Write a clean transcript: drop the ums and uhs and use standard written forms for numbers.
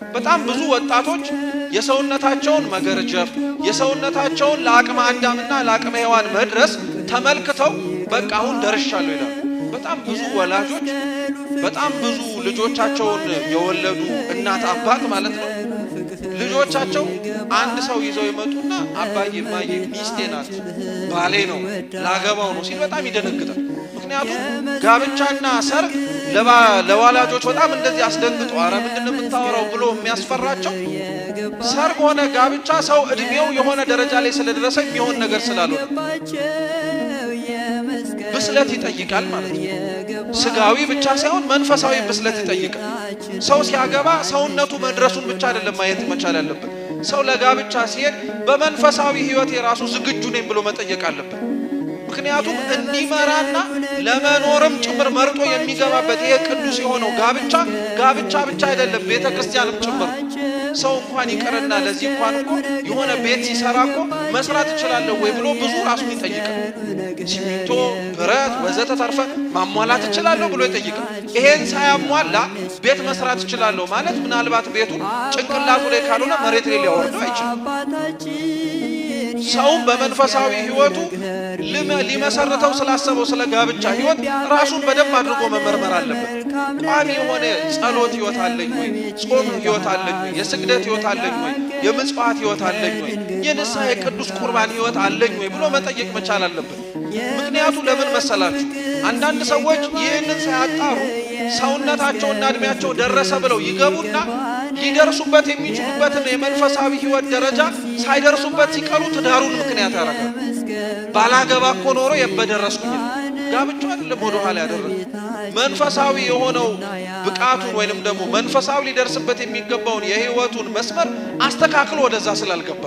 በጣም ብዙ ወጣቶች የሰውነታቸውን መገርጀፍ፣ የሰውነታቸውን ለአቅመ አዳምና ለአቅመ ሔዋን መድረስ ተመልክተው በቃ አሁን ደርሻለሁ ይላሉ። በጣም ብዙ ወላጆች፣ በጣም ብዙ ልጆቻቸውን የወለዱ እናት አባት ማለት ነው፣ ልጆቻቸው አንድ ሰው ይዘው ይመጡና አባዬ፣ እማዬ፣ ሚስቴ ናት፣ ባሌ ነው፣ ላገባው ነው ሲል በጣም ይደነግጣል። ምክንያቱም ጋብቻና ሰርግ ለወላጆች በጣም እንደዚህ አስደንግጦ አረ ምንድን ነው የምታወራው ብሎ የሚያስፈራቸው ሰርግ ሆነ ጋብቻ ሰው እድሜው የሆነ ደረጃ ላይ ስለደረሰ የሚሆን ነገር ስላልሆነ ብስለት ይጠይቃል ማለት ነው። ስጋዊ ብቻ ሳይሆን መንፈሳዊ ብስለት ይጠይቃል። ሰው ሲያገባ ሰውነቱ መድረሱን ብቻ አይደለም ማየት መቻል ያለበት። ሰው ለጋብቻ ሲሄድ በመንፈሳዊ ሕይወት የራሱ ዝግጁ ነኝ ብሎ መጠየቅ አለበት። ምክንያቱም እንዲመራና ለመኖርም ጭምር መርጦ የሚገባበት ይሄ ቅዱስ የሆነው ጋብቻ ጋብቻ ብቻ አይደለም፣ ቤተ ክርስቲያንም ጭምር። ሰው እንኳን ይቅርና ለዚህ እንኳን እኮ የሆነ ቤት ሲሰራ እኮ መስራት እችላለሁ ወይ ብሎ ብዙ ራሱን ይጠይቃል። ሲሚንቶ፣ ብረት ወዘተ ተርፈ ማሟላት እችላለሁ ብሎ ይጠይቃል። ይሄን ሳያሟላ ቤት መስራት እችላለሁ ማለት ምናልባት ቤቱን ጭንቅላቱ ላይ ካልሆነ መሬት ላይ ሊያወርደው አይችልም። ሰውም በመንፈሳዊ ሕይወቱ ሊመሰርተው ስላሰበው ስለ ጋብቻ ሕይወት ራሱን በደንብ አድርጎ መመርመር አለበት። ቋሚ የሆነ ጸሎት ሕይወት አለኝ ወይ? ጾም ሕይወት አለኝ ወይ? የስግደት ሕይወት አለኝ ወይ? የምጽዋት ሕይወት አለኝ ወይ? የንስሐ የቅዱስ ቁርባን ሕይወት አለኝ ወይ ብሎ መጠየቅ መቻል አለበት። ምክንያቱ ለምን መሰላችሁ? አንዳንድ ሰዎች ይህንን ሳያጣሩ ሰውነታቸውና እድሜያቸው ደረሰ ብለው ይገቡና ሊደርሱበት የሚችሉበትን የመንፈሳዊ ሕይወት ደረጃ ሳይደርሱበት ሲቀሩ ትዳሩን ምክንያት ያደርጋሉ። ባላገባ እኮ ኖሮ የበደረስኩኝ። ጋብቻው አይደለም ወደ ኋላ ያደረገ፣ መንፈሳዊ የሆነው ብቃቱን ወይንም ደግሞ መንፈሳዊ ሊደርስበት የሚገባውን የህይወቱን መስመር አስተካክሎ ወደዛ ስላልገባ